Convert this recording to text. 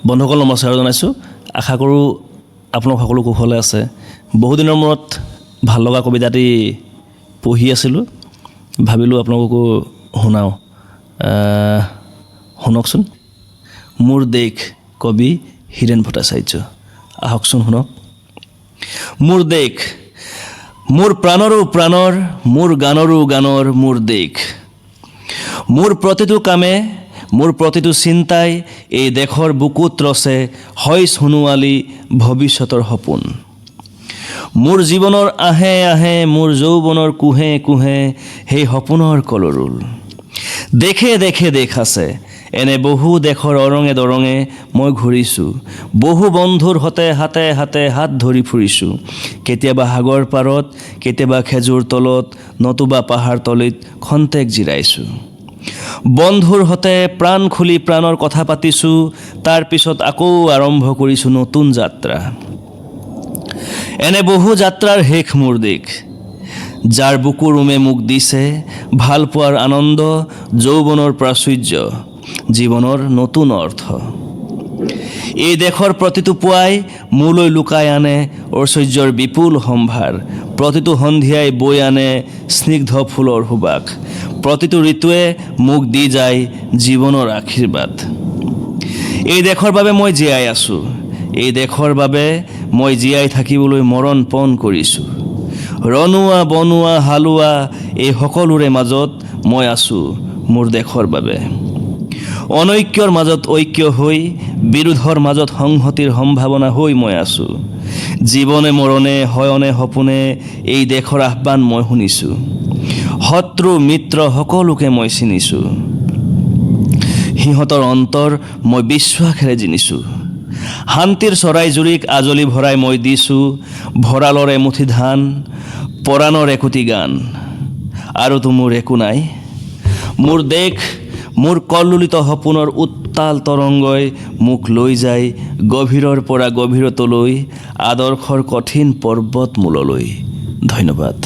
বন্ধুসকল, নমস্কাৰ জনাইছোঁ। আশা কৰোঁ আপোনালোক সকলো কুশলে আছে। বহুদিনৰ মূৰত ভাল লগা কবিতাটি পঢ়ি আছিলোঁ, ভাবিলোঁ আপোনালোককো শুনাওঁ। শুনকচোন। মোৰ দেশ, কবি হীৰেণ ভট্টাচাৰ্য। আহকচোন শুনক। মোৰ দেশ, মোৰ প্ৰাণৰো প্ৰাণৰ, মোৰ গানৰো গানৰ মোৰ দেশ। মোৰ প্ৰতিটো কামে, মোৰ প্ৰতিটো চিন্তাই এই দেশৰ বুকুত ৰচে হয় সোণোৱালী ভৱিষ্যতৰ সপোন। মোৰ জীৱনৰ আঁহে আঁহে, মোৰ যৌৱনৰ কোঁহে কোঁহে সেই সপোনৰ কলৰোল। দেশে দেশে দেশ আছে। এনে বহু দেশৰ অৰঙে দৰঙে মই ঘূৰিছোঁ। বহু বন্ধুৰ সতে হাতে হাতে হাত ধৰি ফুৰিছোঁ। কেতিয়াবা সাগৰ পাৰত, কেতিয়াবা খেজুৰ তলত, নতুবা পাহাৰ তলিত খন্তেক জিৰাইছোঁ। বন্ধুৰ সতে প্ৰাণ খুলি প্ৰাণৰ কথা পাতিছোঁ। তাৰপিছত আকৌ আৰম্ভ কৰিছোঁ নতুন যাত্ৰা। এনে বহু যাত্ৰাৰ শেষ মোৰ দেশ, যাৰ বুকুৰ উমে মোক দিছে ভাল পোৱাৰ আনন্দ, যৌৱনৰ প্ৰাচুৰ্য, জীৱনৰ নতুন অৰ্থ। এই দেশৰ প্ৰতিটো পুৱাই মোলৈ লুকাই আনে ঐশ্বৰ্যৰ বিপুল সম্ভাৰ। প্ৰতিটো সন্ধিয়াই বৈ আনে স্নিগ্ধ ফুলৰ সুবাস। প্ৰতিটো ঋতুৱে মোক দি যায় জীৱনৰ আশীৰ্বাদ। এই দেশৰ বাবে মই জীয়াই আছোঁ। এই দেশৰ বাবে মই জীয়াই থাকিবলৈ মৰণ পণ কৰিছোঁ। ৰণুৱা, বনুৱা, হালোৱা, এই সকলোৰে মাজত মই আছোঁ মোৰ দেশৰ বাবে। অনৈক্যৰ মাজত ঐক্য হৈ, বিৰোধৰ মাজত সংহতিৰ সম্ভাৱনা হৈ মই আছোঁ। জীৱনে মৰণে, শয়নে সপোনে এই দেশৰ আহ্বান মই শুনিছোঁ। শত্ৰু মিত্ৰ সকলোকে মই চিনিছোঁ। সিহঁতৰ অন্তৰ মই বিশ্বাসেৰে জিনিছোঁ। শান্তিৰ চৰাইজুৰিক আঁজলি ভৰাই মই দিছোঁ ভঁৰালৰ এমুঠি ধান, পৰাণৰ একোটি গান। আৰুতো মোৰ একো নাই। মোৰ দেশ, মোৰ কল্লোলিত সপোনৰ উত্তাল তৰংগই মোক লৈ যায় গভীৰৰ পৰা গভীৰতলৈ, আদৰ্শৰ কঠিন পৰ্বতমূললৈ। ধন্যবাদ।